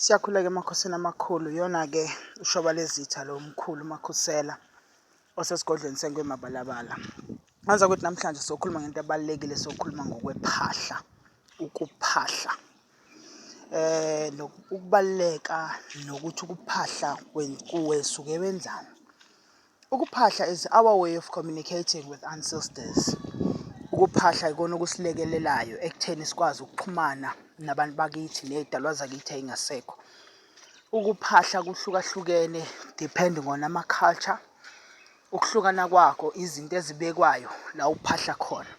Siyakhuleka emakhosini amakhulu, iyona-ke ushoba lezitha lo mkhulu uMakhusela osesigodlweni seNgwe Mabalabala. Ngaza ukuthi namhlanje sokhuluma ngento ebalulekile, sokhuluma ngokwephahla, ukuphahla. Ukubaluleka nokuthi ukuphahla kuwe suke wenzani. Ukuphahla is our way of communicating with ancestors. Ukuphahla ikona okusilekelelayo ekutheni sikwazi ukuxhumana nabantu bakithi ney'dalwa zakithi ey'ngasekho. Ukuphahla kuhlukahlukene depending on ama-culture. Ukuhlukana kwako izinto ezibekwayo la uphahla khona.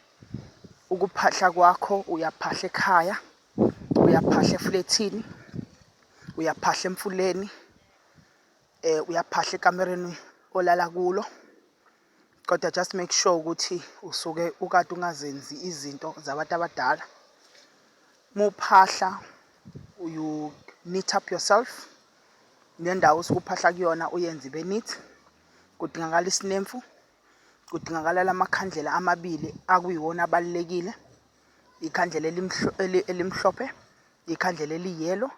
Ukuphahla kwakho uyaphahla ekhaya, uyaphahla eflethini, uyaphahla emfuleni, uyaphahla ekamereni olala kulo. Kodwa just make sure ukuthi usuke ukade ungazenzi izinto zabantu abadala. Uma uphahla you neat up yourself, nendawo osuke uphahla kuyona uyenze ibe neat. Kudingakala isinemfu, kudingakala lamakhandlela amabili akuyiwona abalulekile, ikhandlela elimhlophe, ikhandlela eli-yellow,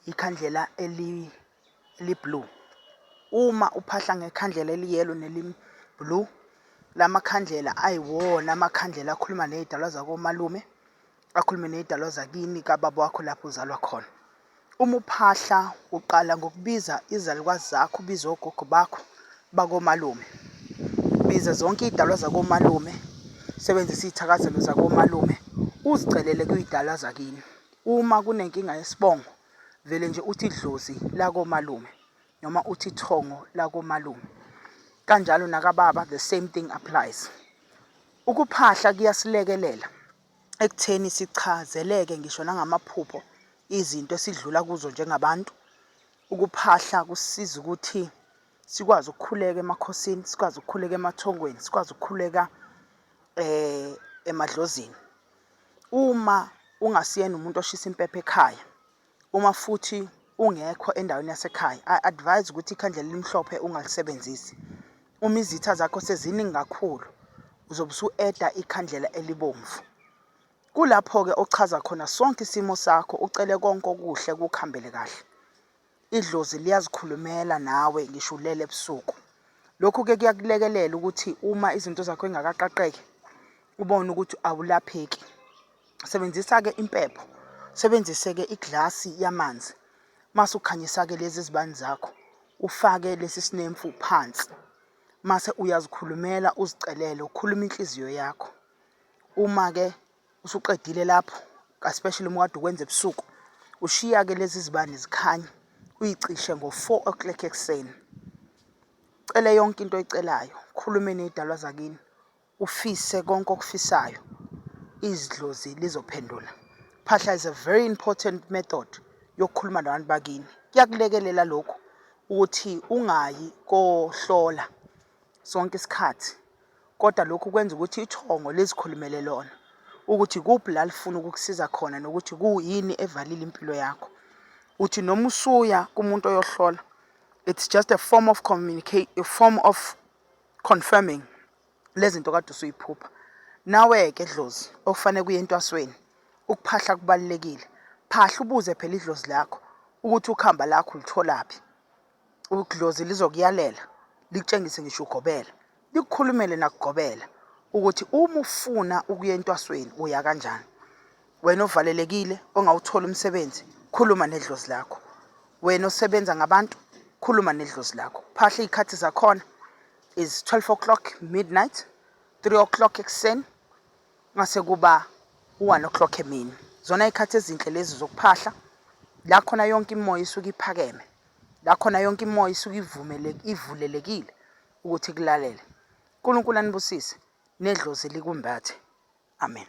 ikhandlela eli-blue. Uma uphahla ngekhandlela eli-yellow neli-blue, lamakhandlela ayiwona amakhandlela akhuluma ney'dalwa zakomalume, akhulume ney'dalwa zakini kababa wakho lapho uzalwa khona. Uma uphahla uqala ngokubiza izalukwazi zakho, ubize ogogo bakho bakomalume. Biza zonke iy'dalwa zakomalume, sebenzisa iy'thakazelo zakomalume, uzicelele kwiy'dalwa zakini. Uma kunenkinga yesibongo, vele nje uthi idlozi lakomalume noma uthi ithongo lakomalume. Kanjalo nakababa the same thing applies. Ukuphahla kuyasilekelela ekutheni sichazeleke ngisho nangamaphupho izinto esidlula kuzo njengabantu. Ukuphahla kusiza ukuthi sikwazi ukukhuleka emakhosini, sikwazi ukukhuleka emathongweni, sikwazi ukukhuleka emadlozini. Uma ungasiyena umuntu oshisa impepho ekhaya, uma futhi ungekho endaweni yasekhaya, I advise ukuthi ikhandlela elimhlophe ungalisebenzisi. Uma izitha zakho seziningi kakhulu, uzobe usu-add-a ikhandlela elibomvu. Kulapho-ke ochaza khona sonke isimo sakho, ucele konke okuhle kukuhambele kahle. Idlozi liyazikhulumela nawe ngisho ulele ebusuku. Lokhu-ke kuyakulekelela ukuthi uma izinto zakho y'ngakaqaqeki, ubone ukuthi awulapheki. Sebenzisa-ke impepho, sebenzise-ke iglasi yamanzi, mase ukhanyisa-ke lezi zibani zakho, ufake lesi sinemfu phansi, mase uyazikhulumela uzicelele, ukhulume inhliziyo yakho. Uma-ke usuqedile lapho, especially uma kade ukwenza ebusuku, ushiya-ke lezi zibani zikhanya, uyicishe ngo-4 o'clock ekuseni. Cele yonke into oyicelayo, khulume ney'dalwa zakini, ufise konke okufisayo, idlozi lizophendula. Phahla is a very important method yokukhuluma nabantu bakini. Kuyakulekelela lokhu ukuthi ungayi kohlola sonke isikhathi, kodwa lokhu kwenza ukuthi ithongo lizikhulumele lona ukuthi kuphi la lifuna ukukusiza khona nokuthi kuyini evalile impilo yakho. Uthi noma usuya kumuntu oyohlola, it's just a form of communicate, a form of confirming lezi zinto kade usuyiphupha. Nawe-ke dlozi okufanele kuye entwasweni, ukuphahla kubalulekile. Phahla ubuze phela idlozi lakho ukuthi ukhamba lakho ulitholaphi. Idlozi lizokuyalela likutshengise ngisho ugobela, likukhulumele nakugobela ukuthi uma ufuna ukuya entwasweni uya kanjani. Wena ovalelekile ongawutholi umsebenzi, khuluma nedlozi lakho. Wena osebenza ngabantu, khuluma nedlozi lakho. Phahla iy'khathi zakhona is 12 o'clock midnight, 3 o'clock ekuseni, ngase kuba u-1 o'clock emini. Zona iy'khathi ezinhle lezi zokuphahla, la khona yonke imimoya isuke iphakeme, la khona yonke imimoya isuke ivulelekile ukuthi ikulalele. uNkulunkulu anibusise nedlozi likumbathe. Amen.